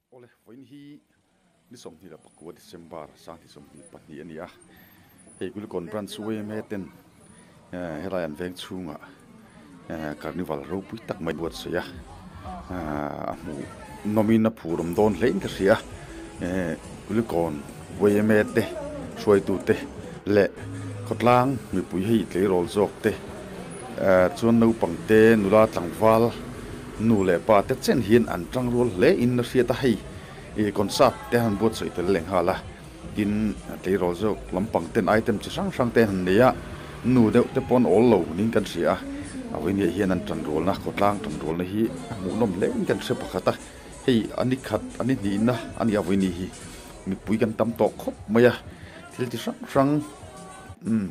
Awle, vawiin hi ni 29 December 2022 a ni a, hei Kulikawn Branch yma ten helai an veng chhungah Carnival ropui tak mai buatsaih a, a hmuh nawmin a phur awm dawn hlein ka hria a, Kulikawn yma te hruaitute leh khawtlang mipui hei tleirawl zawk te chuan naupang te nula tlangval Nu leh pa te chen hian an tang rual hle in a hriat a, hei ih concert te han buatsaih tel leh nghal a, tin tleirawl zawk lampang ten item chi hrang hrang te han nei a, nu deuh te pawh an awl lo niin kan hria a, a vawinia hian an tan rualna khawtlang tan rualna hi a hmuhnawm hle in kan hre pakhat a, hei a ni khat a ni hnihna a nih a vawinia hi mipui kan tam tawh khawp mai a, thil chi hrang hrang umm.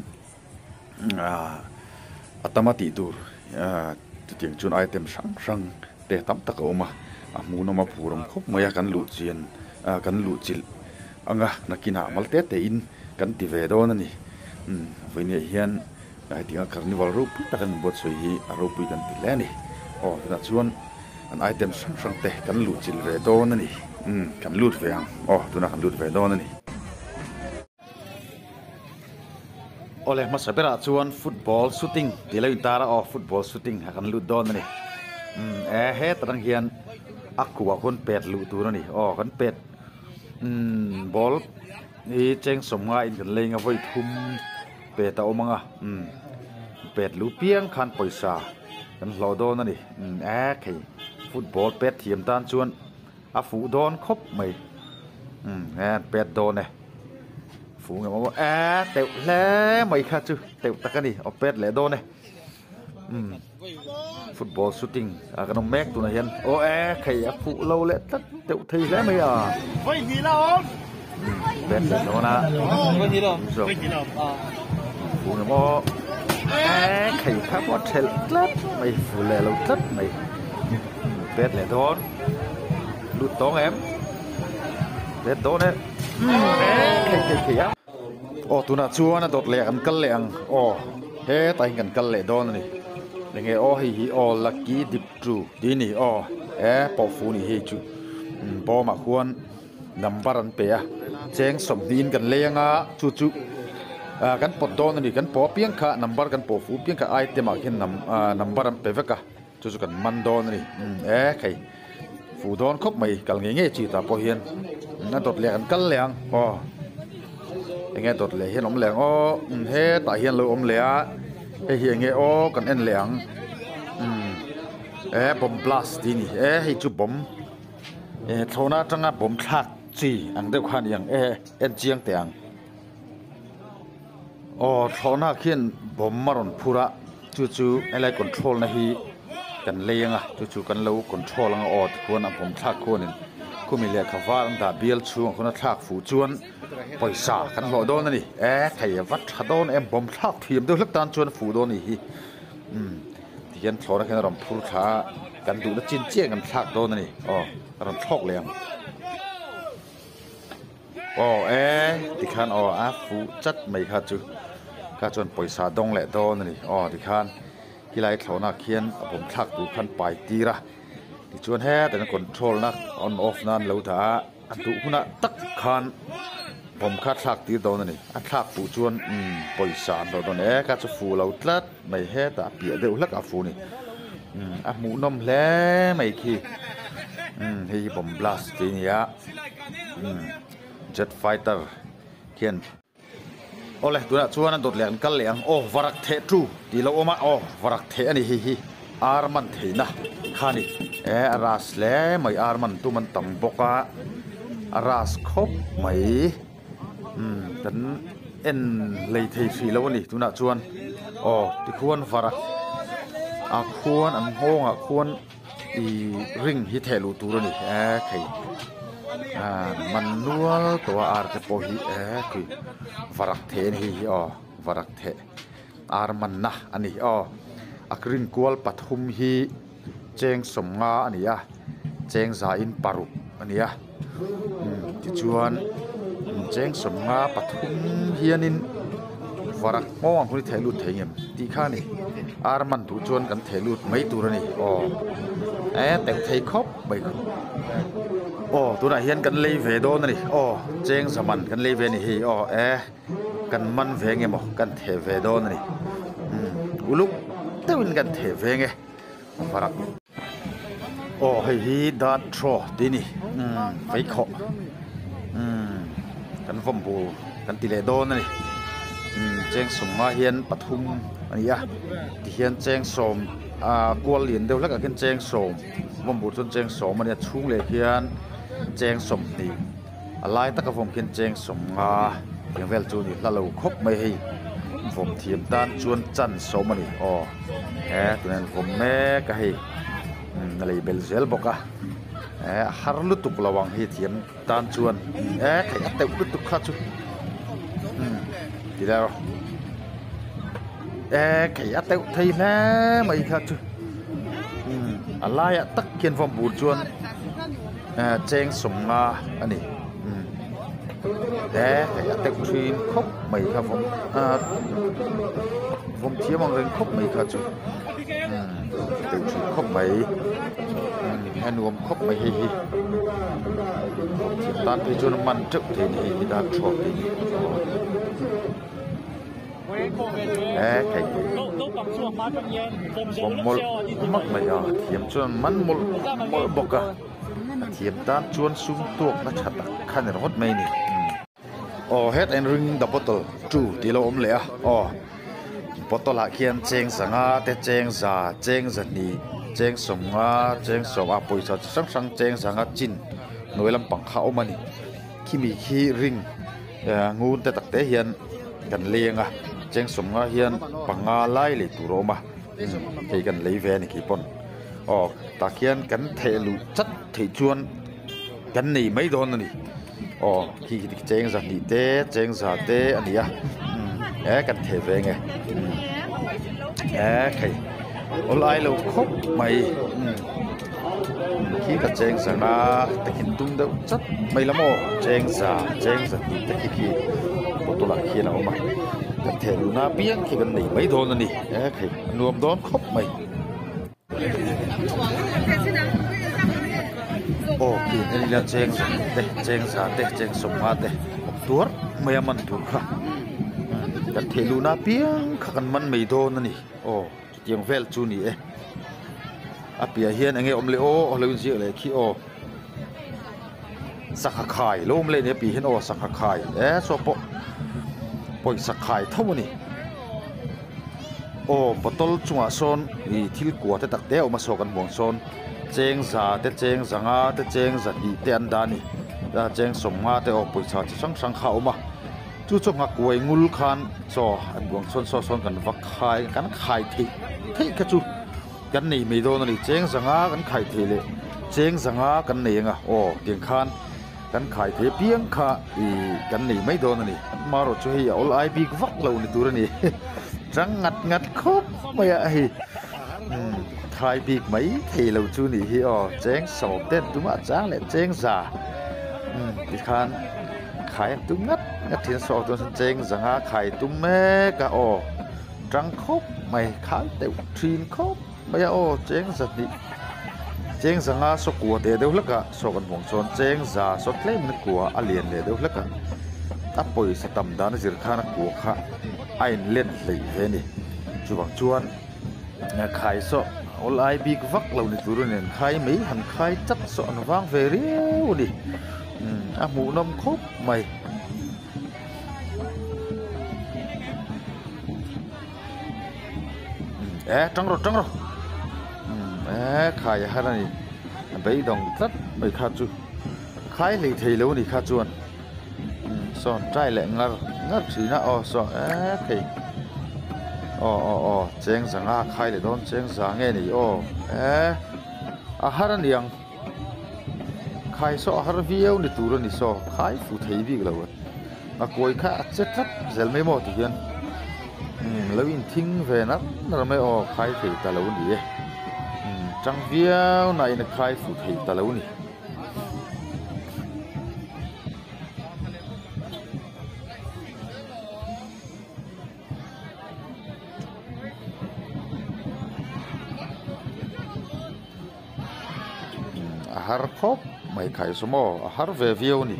A tama tih tur chutiang chuan item hrang hrang te tam tak a awm a, a hmuhnawm a phur awm khawp mai a kan luh chian kan luh chilh anga nakinah mal te te in kan ti ve dawn a ni. Vawinia hian hetianga carnival ropui tak an inbuatsawi hi a ropui kan ti hle a ni. Aw tunah chuan an item hrang hrang te kan luh chilh ve dawn a ni. Kan lut ve ang aw tunah kan lut ve dawn a ni. Awle hmasa berah chuan football shooting tih lo intar a aw football shooting ah kan lut dawn a ni umm e heta tang hian a kuah khawn pet luh tur a ni aw kan pet umm ball hi cheng sawmnga in kan leng a vawi thum pet a awm ang a umm pet luh piang khan pawisa kan hlawh dawn a ni umm e khei football pet thiam tan chuan. A fuh dawn khawp mai umm he an pet dawn e fuh nge maw e teuh hle mai kha chu teuh tak a ni aw pet leh dawn e umm football shooting ah kan awm mek tunah hian aw e khei a fuh lo leh tlat teuh thei hle mai a umm pet leh dawn a fuh nge maw e khei kha pawh a thelh tlat mai fuh leh lo tlat mai. Pet leh dawn lut tawng em pet dawn e thei thei thei a aw tunah chuan a dawt leh an kal leh ang aw hetah hian kan kal leh dawn a ni enge aw hei hi aw lucky dip two tih a ni aw e pawh fu ni hei chu bawmah khuan number an pe a cheng sawmhnihin kan lei anga chu chu kan pawt dawn a ni kan pawh apiang kha number kan pawh fu apiang kha item ah khian number an pe vek a. Chu chu kan man dawn a ni. Umm e khei fuh dawn khawp mai kal ngei ngei chi tah pawh hian a dawt leh kan kal leh ang aw enge dawt leh hian awm leh ang aw umm hetah hian lo awm leh a hei hi enge aw kan en leh ang umm e bomb blast tih a ni e hei chu bomb e thlawhna atanga bomb thlak chi ang deuh kha a ni ang e en chiang teh ang. Aw thlawhna khian bomb a rawn phur a chu chu helai control na hi kan lei anga chu chu kan lo control anga aw tikhuan a bomb thlak khuanin khumi lehkha var an dah bial chhungah khuan a thlak fuh chuan pawisa kan hlawh dawn a ni e thei a va tha dawn em bomb thlak thiam deuh hlek tan chuan a fuh dawn a nih hi umm tihian thlawhna khian a rawn phur thla a kan duhna chin chiah kan thlak dawn a ni aw a rawn thlawk leh ang. Aw e tikhan aw a fuh chat mai kha chu kha chuan pawisa dawng leh dawn a ni aw tikhan khilai thlawhna khian a bawm thlak tur khan pai tir a tichuan hetah hian control na on off nan lo dah a a duh hunah tak khan bawm kha thlak tir dawn a ni a thlak fuh chuan umm pawisa an rawh dawn e kha chu fuh lo tlat mai hetah a piah deuh hlek a fuh a ni umm a hmuhnawm hle mai khi umm hei hi bomb blast tih a ni a. Jet fighter khian awle tunah chuan a dawt leh an kal leh ang aw varak theh tu tih lo awm a aw varak theh a ni hei hi ar man theihna kha a ni e a ras hle mai ar man tum an tam bawk a a ras khawp mai umm kan en hlei thei hrih lo a ni tunah chuan aw tikhuan varak ah khuan an nghawngah khuan. Ih ring hi theh luh tur a ni e khei ah man nual tawh a ar te pawh hi e khi varak theh a ni hei hi aw varak theh ar manna a ni aw a ring kual pathum hi cheng sawmnga a ni a cheng za in paruk a ni a tichuan cheng sawmnga pathum hianin. Varak nghawng ang hun hi theh lut thei ngem tih kha a ni. Ar man duh chuan kan theh lut mai tur a ni. Aw e teuh thei khawp mai kha. Aw tunah hian kan lei ve dawn a ni. Aw cheng za man kan lei ve a ni hei. Aw e kan man ve nge maw kan theh ve dawn a ni. Umm uluk deuhin kan theh ve nge varak. Aw hei hi dart throw tih a ni umm veikhawh umm kan vawm bur kan ti leh dawn a ni umm cheng sawmnga hian pathum a ni a tihian cheng sawm ah kual lian deuh hlekah khian cheng sawm vawm bur chuan cheng sawm a ni a chhung leh khian cheng sawmhnih a lai taka vawm khian cheng sawmnga tiang vel chu a ni hla lo khawp mai hei vawm thiam tan chuan chan sawm a ni aw he tunah hian vawm mek a hei a lei bel zel bawk a eh a har lutuk lo ang hei thiam tan chuan eh theih a teuh lutuk kha chu umm ti lai rawh eh theih a teuh thei hle mai kha chu umm a laiah tak khian vawm bur chuan. Eh cheng sawmnga a ni umm he hei a teuh thin khawp mai kha vawm ah vawm thiam ang reng khawp mai kha chu umm teuh thin khawp mai umm a nuam khawp mai hei hi vawm thiam tan phei chuan a man teuh thei a ni hei hi dar thuak te hi aw. He thei vawm mawlh mawlh mai a thiam chuan man mawlh mawlh bawk a. A thiam tan chuan sum tuakna tha tak kha ni ringawt mai a ni. Aw head and ring the bottle two tih alo awm leh a aw bottle ah khian cheng zanga te cheng za cheng zahnih cheng sawmnga cheng sawm a pawisa chi hrang hrang cheng zanga chin hnuai lampang kha a awm a ni khimi khi ring eh ngun te tak te hian kan leng a cheng sawmnga hian panga lai lei tur a awm a hei kan lei ve a ni keipawn. Aw tah khian kan theh luh chat theih chuan kan nei mai dawn a ni aw khi khi cheng zahnih te cheng za te a ni a umm e kan theh ve nge umm e hei awlai lo khawp mai umm khi ka cheng zanga takin tum deuh chat mai la maw cheng za cheng zahnih te khi khi bottle ah khian a awm a kan theh luhna apiang khi kan nei mai dawn a ni e hei a nuam dawn khawp mai. Aw khi en ila cheng te cheng za te cheng sawmnga te awm tuar mai a man tur kha kan theih luhna apiang kha kan man mai dawn a ni aw chutiang vel chu ni e a piah hian enge awm leh aw a lo inziak leh khi aw sangha khai lo awm leh ni a piah hian aw sangha khai e saw pawh pawisa khai tho a ni. Aw bottle chungah sawn ih thil kua te tak te a awm a saw kan hmuh ang sawn cheng za te cheng zanga te cheng zahnih te an dah a ni a cheng sawmnga te aw pawisa chi hrang hrang kha a awm a chu chu nghakuai ngul khan chaw an buang sawn saw sawn kan va khai kan khai theih theih kha chu kan nei mai dawn a ni cheng zanga kan khai theih leh cheng zanga kan nei ang a aw tiang khan. Kan khai thei apiang kha ih kan nei mai dawn a ni. Amaherawh chu hei a awl ai bik vak lo ni tur a ni. Chang ngat ngat khawp mai a hei umm khai bik mai thei lo chu nih hi aw cheng sawm te an tum a chang leh cheng za umm tikhan khai an tum ngat ngat thin a saw chuan cheng zanga khai tum mek a aw chang khawp mai khai deuh thin khawp. Mai a aw cheng zahnih cheng zanga saw kua teh deuh hlek a saw kan hmuh ang chuan cheng za saw tlem in kua a lian leh deuh hlek a a pawisa tam dan a zir khan a kua kha a in len hleih ve a ni chuvang chuan khai saw awlai bik vak lo ni tur a ni an khai mai han khai chat saw an vang ve riau a ni umm a hmuhnawm khawp mai. E tang rawh tang rawh e khai a har a ni a beidawng tlat mai kha chu khai hlei thei lo a ni kha chuan sawn try leh ngar ngar thin a aw saw e thei aw aw aw cheng zanga khai leh dawn cheng za nge ni aw e a har a niang khai saw a har viau ni tur a ni saw khai fu thei bik lo a. A kawi kha a che tlat zel mai maw tihian umm lo inthing ve nar nar mai aw khai thei ta lo ni e umm tang viau na in a khai fuh thei ta lo ni. har khawp mai khai saw maw a har ve viau a ni.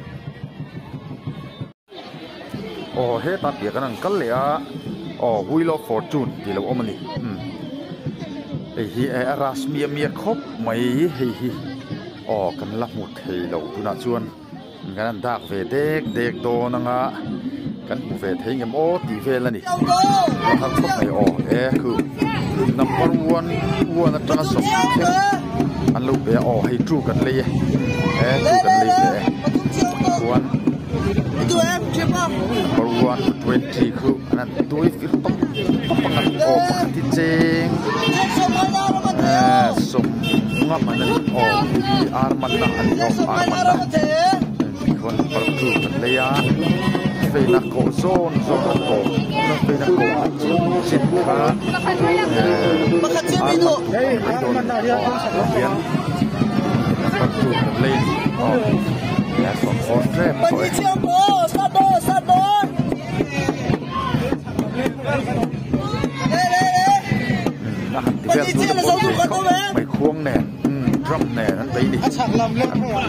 Aw heta piah kan han kal leh a aw wheel of fortune tih lo awm a ni umm hei hi a ras miah miah khawp mai hei hi aw kan la hmu thei lo tunah chuan kan han dak ve dek dek dawn anga kan hmu ve thei ngem aw tih vel a ni a har khawp mai aw e khu number one one atanga sawmhnih thleng an lo pe a aw hei two kan lei e e two kan lei ve e chuan number one to 20 khu an han tuai vir tawp tawp ang a aw pakhat hi cheng eh sawm ngam an ani aw hei hi ar manna a ni aw ar manna tikhuan number 2 kan lei a feina kawh zawn zawn a tawp feina kawh chin chin kha eh ar man tur mai dawn a ni aw tihian number 2 kan lei a ni aw. A han ti vel tu te pawh an thei khawp mai khuang nen drum nen an bei ni an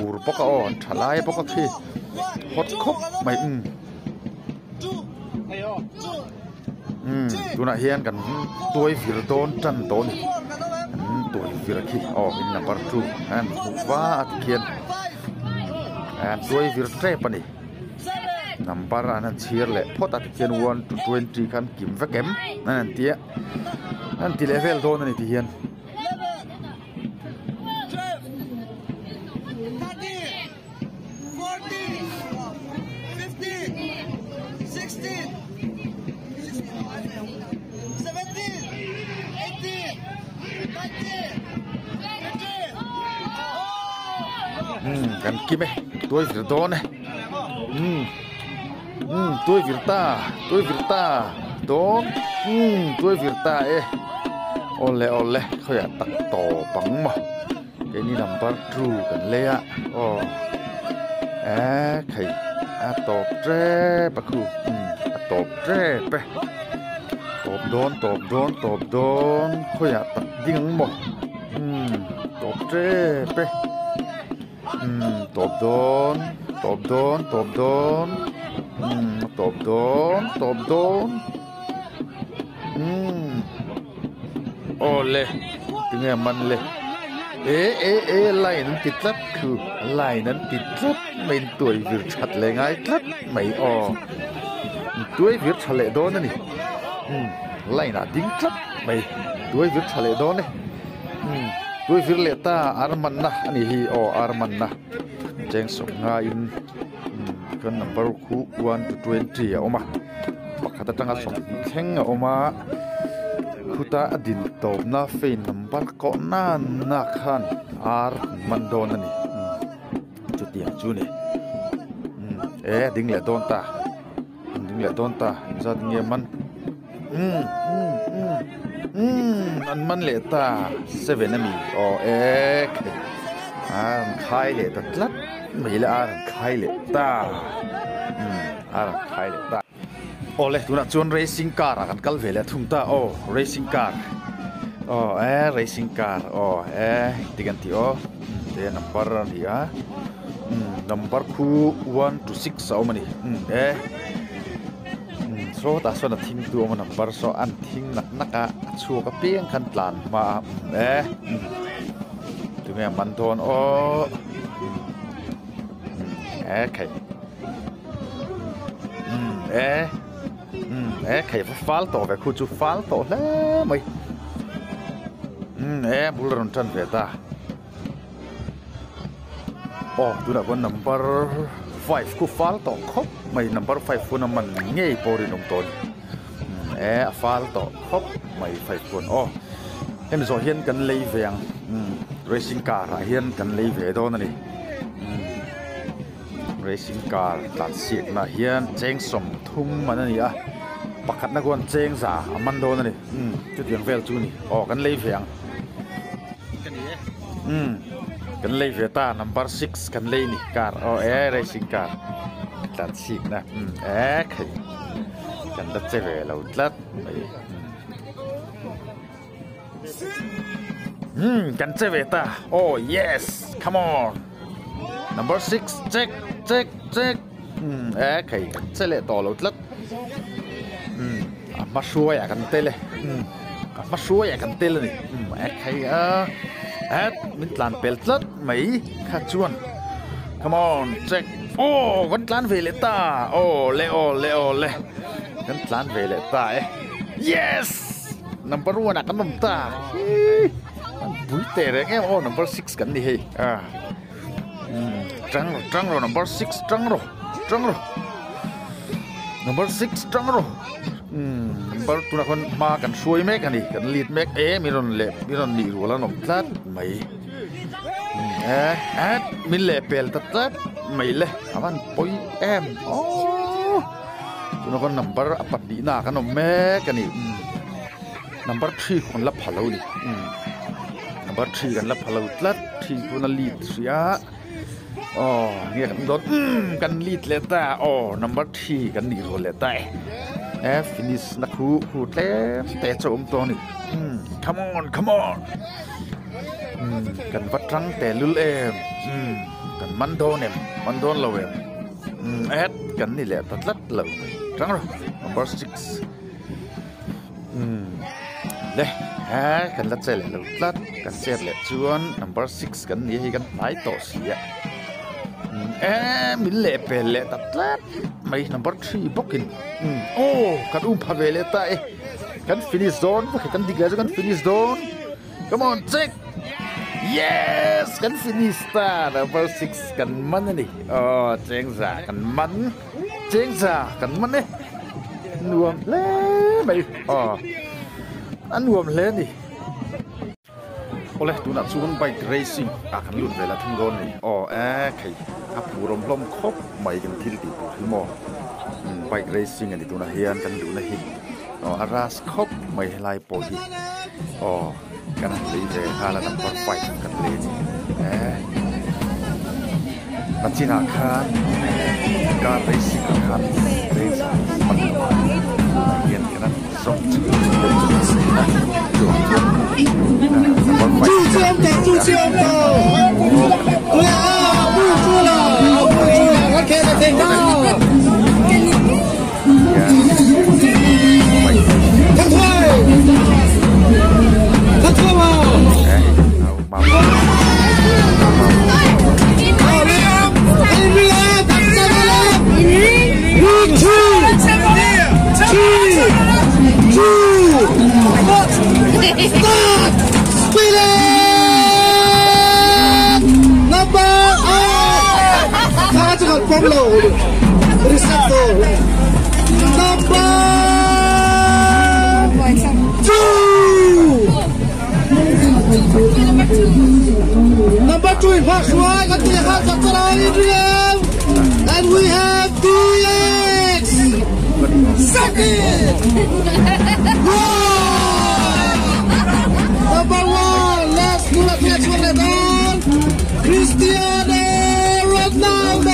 phur bawk a aw an tha lai bawk a khi hot khawp mai umm tunah hian kan tuai vir dawn tan tawh a ni an tuai vir khi aw in number 2 an hmuh va a tikhian. An tuai vir tep a ni number an han chhir leh phawt a tikhian 1 to 20 khan kim vek em an han tia an ti leh vel dawn a ni tihian. Umm kan kim e tuai vir dawn e umm umm tuai vir ta tuai vir ta dawn umm tuai vir ta e awle awle khawiah tak tawp ang maw keini number 2 kan lei a aw eh khai a tawp tep a khu umm a tawp tep e. Tawp dawn tawp dawn tawp dawn khawiah tak ding ang maw umm tawp tep e umm tawp dawn tawp dawn tawp dawn umm tawp dawn tawp dawn umm awle tinge a man le e e e line an ti tlat thu line an ti tlat mai in tuai vir that leh ngai tlat mai aw. Tuai vir tha leh dawn a ni umm line ah ding tlat mai tuai vir tha leh dawn e umm tuai vir leh ta ar manna a ni hi aw ar manna cheng sawm ngaiin umm chuan number khu 1 to 20 a awm a pakhat atanga sawmhnih thleng a awm a khuta a din tawpna phone number kawh nan na khan ar an man dawn a ni umm. Chutiang chu ni umm e a ding leh dawn ta an ding leh dawn ta engzat nge man umm umm umm umm an man leh ta seven a mi aw e khai a rawn khai leh ta tlat mai le a rawn khai leh ta umm a rawn khai leh ta. Awle tunah chuan racing car ah kan kal ve leh thung ta aw racing car aw e racing car aw e ti kan tih aw te number a ni a umm number khu 1 to 6 a awm a ni umm e umm sawtah sawn a thing tu a awm a number saw an thing nak nak a a chhuak apiang khan tlan hma a umm e umm tunge a man dawn aw umm e khai. Umm e umm e khei va fal tawh ve khu chu fal tawh hle mai umm e bul a rawn tan ve ta aw tunah khuan number 5 khu fal tawh khawp mai number 5 hun a man ngei pawh rinawm tawh a ni umm e a fal tawh khawp mai 5 khuan aw hemi zawh hian kan lei ve ang umm racing car ah hian kan lei ve dawn a ni umm. Racing car tlan siakna hian cheng 30 man a ni a, pakhatna khuan cheng za a man dawn a ni. Umm chutiang vel chu a ni. Aw kan lei ve ang. Umm kan lei ve ta number 6 kan lei ni car aw e racing car tlan siakna umm e khai kan la che ve lo tlat mai. Hmm kan che ve ta oh yes come on number 6 check check check hmm e khei kan che leh tawh lo tlat hmm a hma hruaiah kan tel e hmm a hma hruaiah kan tel a ni hmm e khei a et min tlan pel tlat mai kha chuan come on check oh kan tlan ve leh ta aw le aw le aw le kan tlan ve leh ta e yes Number one ah kan awm ta hi an pui teh reng em aw number six kan ni hei a tang rawh tang rawh number six tang rawh tang rawh number six tang rawh number tunah khawn hma kan hruai mek a ni kan lead mek e min rawn leh min rawn nih rual an awm tlat mai e e min leh pel ta tlat mai le a van pawi em aww. Tuna khawn number a pahnihna ah kan awm mek a ni number three kan la pha lo a ni number three kan la pha lo tlat three chuan a lead hrih a aw nge kan dawn umm kan lead leh ta aw number three kan nih rual leh ta e e finish na khu khu tlem te chu a awm tawh a ni umm come on come on umm kan va tang tehlul em umm kan man dawn em man dawn lo em. Umm kan ni leh ta tlat lo mai tang rawh number six umm le he kan la che leh lo tlat kan chet leh chuan number six kan ni hei kan hnai tawh si a umm e min leh pel leh ta tlat mai number three bawkin umm aw kan um pha ve leh ta e kan finish dawn kan dik leh chu kan finish dawn. Come on check Yes kan finish ta number 6 kan man ani oh chengza kan man chengza kan man e nuam hle mai oh a nuam hle ni awle tunah chuan bike racing ah kan lut vel a thung dawn ni aw e khei a phurawm hlawm khawp mai kan thil tih tur hi maw bike racing ani tunah hian kan luhna hi aw a ras khawp mai helai pawh hi aw kan han lei ve nghal a number five kan lei a ni eh a chinah khan car racing ah khan race tunah hian kan han zawm chho deuh chu ni se a chuvang chuan number five kan han lei ve a. Number two in Hmahruai kan ti kha chak chara Adrian and we have DX second number one let's do the next one Cristiano Ronaldo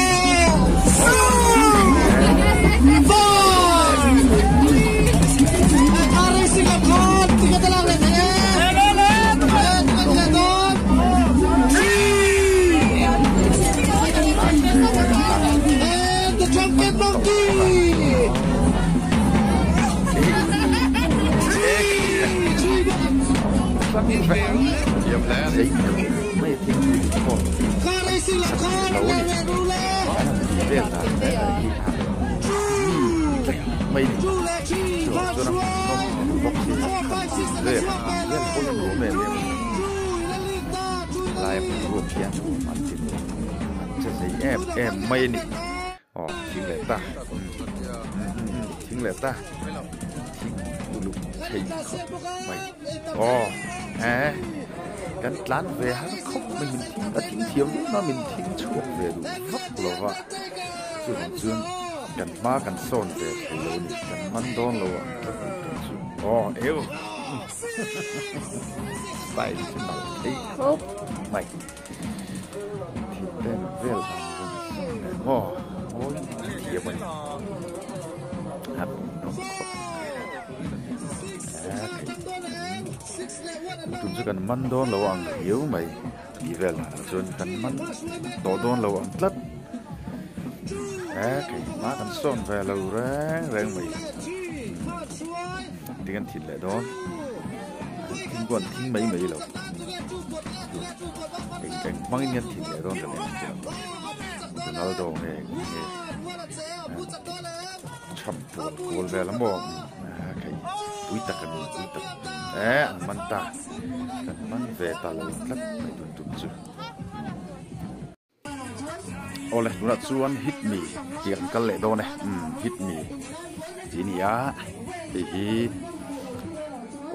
Em em mai a ni aw thing leh ta thing leh ta thing uluk thei khawp mai aw eh kan tlan ve har khawp mai min thing a thing thiam viau na min thing chhuak ve duh vak lo va chuvang chuan kan hma kan sawn ve thei lo a ni kan man dawn lo ang tlat ang tih chu aw eu style chu nalh thei khawp mai. Thil pen vel dan zawng zawng nen maw mawi thiam a ni a hmuhnawm khawp mai a thei. Tun chu kan man dawn lo ang riau mai tih vel ah chuan kan man tawh dawn lo ang tlat. He keimah kan sawn ve lo reng reng mai. Tin an thin leh dawn. An thing pawh an thing mai mai lo. Eng eng hmangin nge an thin leh dawn ka nen ang chu. Ronaldo nge nge chham pual kual vel a maw thei pui tak a ni pui tak e an man ta kan man ve ta lo tlat mai tun tum chu awle tunah chuan hit me tih an kal leh dawn e umm hit me tih a ni a hei hi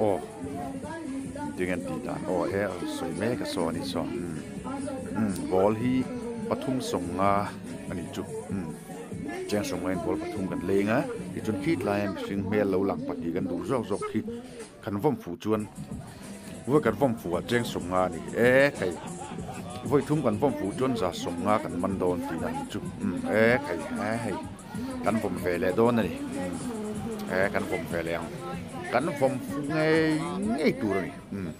aw tinge an tih dan aw e a rawn sawi mek a saw a nih saw umm umm ball hi pathum sawnga a nih chu umm. Cheng sawmngain ball pathum kan leng a, tichuan khi tlaia mihring hmel lo lang pahnih kan duh zawk zawk khi kan vawm fuh chuan vawi kan vawm fuh ah cheng sawmnga a ni e hei vawi thum kan vawm fuh chuan za sawmnga kan man dawn tih dan chu umm e hei e hei kan vawm ve leh dawn a ni umm e kan vawm ve leh ang kan vawm fuh ngei ngei tur a ni umm.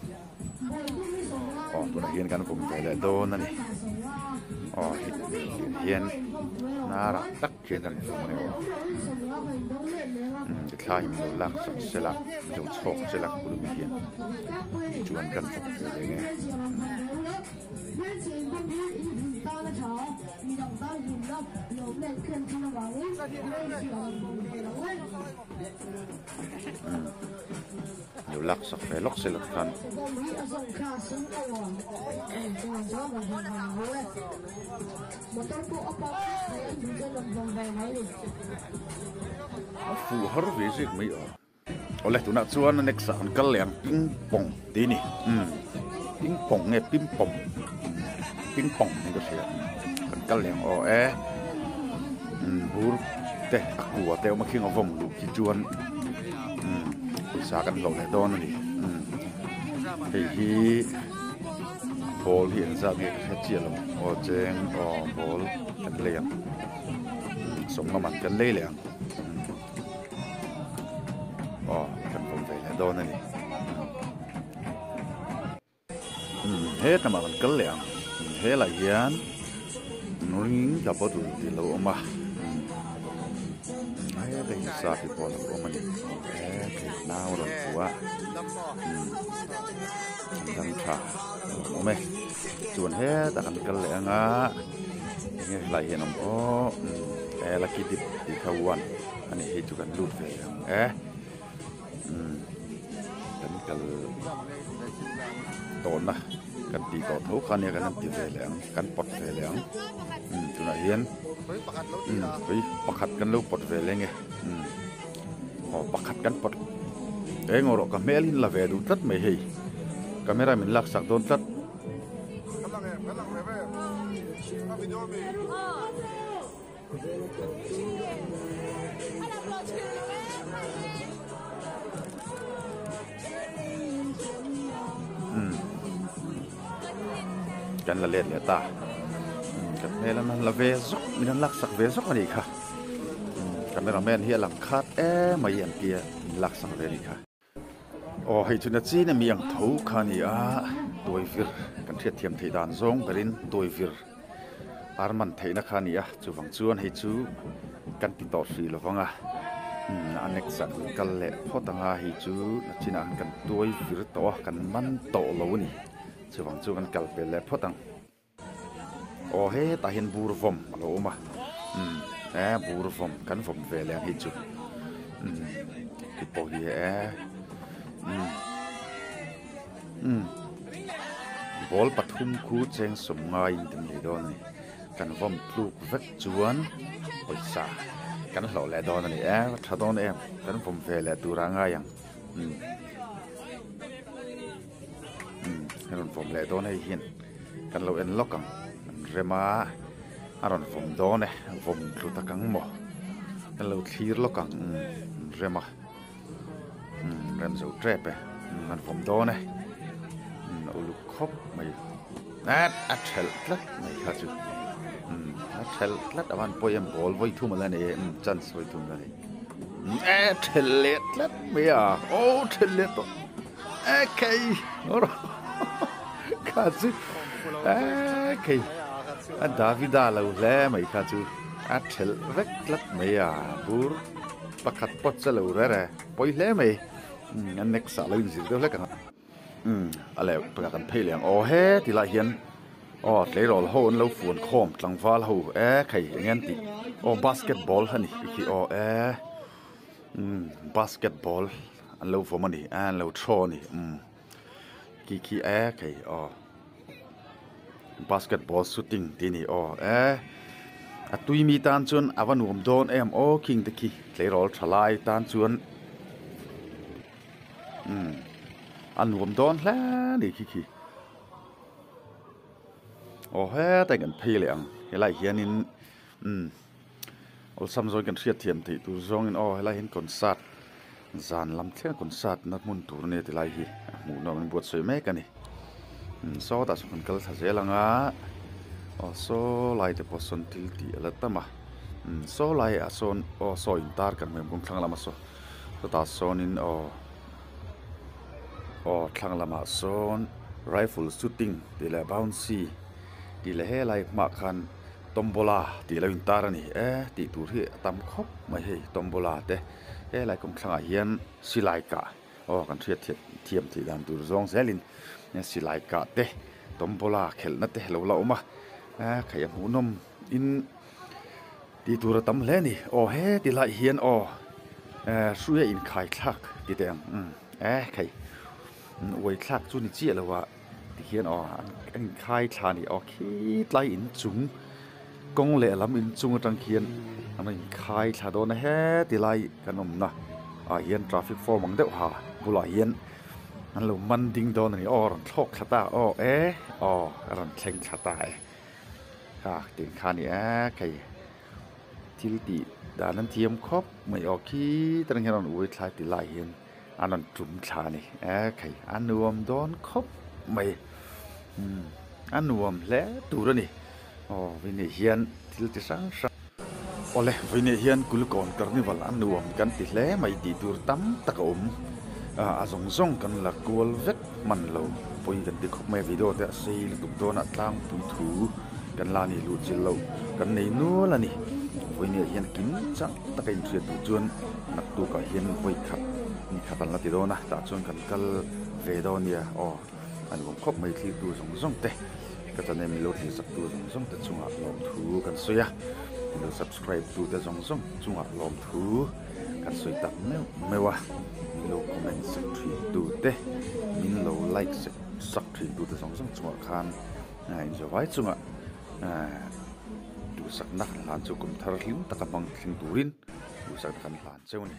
Aw tunah hian kan vawm ve leh dawn a ni aw hian hnarah tak hian kan vawm a ni aw tithlai in lo lak sak sela lo chhawk sela kulumi hian tichuan kan vawm ve leh nge. Lo lak sak ve lawk se lawk khan. A fuh har ve zek mai a. Awle tunah chuan next ah kan kal leh ang ping pong tih a ni. Umm ping pong nge pim pom ping pong niin ka hria. Kan kal leh ang aw e. Umm bur te a kua te awm a khing a vawm luh khi chuan umm pawisa kan hlawh leh dawn a ni umm hei hi ball hi engzat nge ka hre chiah lo aw cheng aw ball kan lei ang sawmnga man kan lei leh ang aw kan vawm ve leh dawn a ni. He tlangah kan kal leh ang helai hian ring the bottle tih a lo awm a heta hi sa te pawh a lo awm a ni he nau a rawn pu a an dang tha a lo awm e chuan hetah kan kal leh ang a enge helai hian a awm aw he lucky dip tih kha one a ni hei chu kan lut ve leh ang e. Kan kal tawhna kan tih tawh tho kha nia kan han ti ve leh ang kan pawt ve leh ang tunah hian tui pakhat kan lo pawt ve leh nge aw pakhat kan pawt eng erawh ka hmel hi la ve duh tlat mai hei camera min laksak dawn tlat. Kan la let leh ta kan hmel an han la ve zawk min han laksak ve zawk a nih kha camera man hi a lang khat emai an tia min laksak ve a nih kha. Aw hei chu nachin ami ang tho kha a ni a, tuaivir kan hriatthiam theih dan zawng berin tuaivir ar man theihna kha a ni a, chuvang chuan hei chu kan ti tawh hrih lo vang a, umm a next ah kan kal leh phawt ang a, hei chu nachinah khan kan tuaivir tawh a, kan man tawh lo a ni, chuvang chu kan kal pel leh phawt ang. Aw hetah hian bur vawm a lo awm a umm e bur vawm kan vawm ve leh ang hi chu umm ti pawh hi e umm umm ball pathum khu cheng sawm ngaiin kan nei dawn a ni kan vawm tluk vek chuan pawisa kan hlawh leh dawn a ni e a tha dawn em kan vawm ve leh tur ah ngai ang umm. Umm a rawn vawm leh dawn hei hian kan lo en lawk ang an rem a a rawn vawm dawn e vawm tlu tak ang maw kan lo thlir lawk ang umm an rem a umm rem zo tep e umm an vawm dawn e umm a uluk khawp mai at a thelh tlat mai kha chu umm a thelh tlat a van pawi em ball vawi thum ala nei e umm chance vawi thum ala nei e thelh leh tlat mai a aw thelh leh tawh. E khei kha chu e khei a Davida lo hle mai kha chu a thelh vek tlat mai a bur pakhat pawt chu a lo re re pawi hle mai a next ah lo inzir deuh hlek ang a. Umm a leh pakhat kan phei leh ang aw he ti lai hian aw tleirawl ho an lo fuan khawm tlangval ho e khei eng an tih aw basketball a ni khi aw e umm basketball an lo vawm a ni a an lo throw a ni umm khi khi e khei aw basketball shooting tih a ni aw e a tui mi tan chuan a va nuam dawn em aw khing te khi tleirawl tha lai tan chuan. Umm a nuam dawn hle a ni khi khi aw hetah kan phei leh ang helaiah hianin umm awlsam zawngin kan hriat thiam theih tur zawngin aw helaiah hian concert zan lam thleng concert na hmun tur a nia ti lai hi a hmuh nawm an buatsawi mek a ni umm sawtah sawn kan kal thla zel ang a aw saw lai te pawh sawn thil tih a la tam a umm saw laiah sawn aw saw intar kan hmu em kawng thlang lamah saw. Chutah sawnin aw aw thlang lamah sawn rifle shooting tih leh bouncy tih leh helai hmaah khan tombola tih lo intar a ni e tih tur hi a tam khawp mai hei tombola te helai kawngthlangah hian silai kah aw kan hriat thiam thiam theih dan tur zawng zelin silai kah te tombola khelhna te lo la awm a khaih a hmuhnawm in. Tih tur a tam hle a ni. Aw heti lai hian aw eh hruia inkhai thlak ti teh ang umm eh khei uai thlak chu ni chiah lo a ti hian aw an inkhai thla a ni aw khitlai inchung kawng lehlam inchung atang khian an inkhai thla dawn a heti lai kan awmna ah hian traffic form ang deuh ha bulah hian an lo man ding dawn a ni aw a rawn thlawk thla ta aw eh aw a rawn thleng thla ta e. Kha tih kha a ni e khei thil tih dan an thiam khawp mai aw khi te hian rawn ui thlai ti lai hian an rawn tum thla a ni e khei a nuam dawn khawp mai umm a nuam hle tur a ni aw vawinei hian thil ti hrang hrang awle vawinei hian kulikawn carnival a nuam kan ti hle mai tih tur tam tak a awm a zawng zawng kan la kual vek. Hman lo pawi kan ti khawp mai a video te a sei lutuk dawn a tlangpui thu kan la nih luh chilh loh kan nei nual a ni vawinia hian kim chang taka inhriat duh chuan naktukah hian vawi khat ni khat an la ti dawn a tah chuan kan kal ve dawn nia aw a nuam khawp mai thlir tu zawng zawng te ka channel min lo thlir sak tu zawng zawng te chungah lawmthu kan sawi a min lo subscribe tu te zawng zawng chungah lawmthu. Kan sawi tak meuh meuh a, min lo comment sak thin tu te, min lo like sak sak thin tu te zawng zawng chungah khan inzawhvai chungah duhsakna kan hlan chu kum thar hlim taka hmang thleng turin duhsakna kan hlan cheu a ni.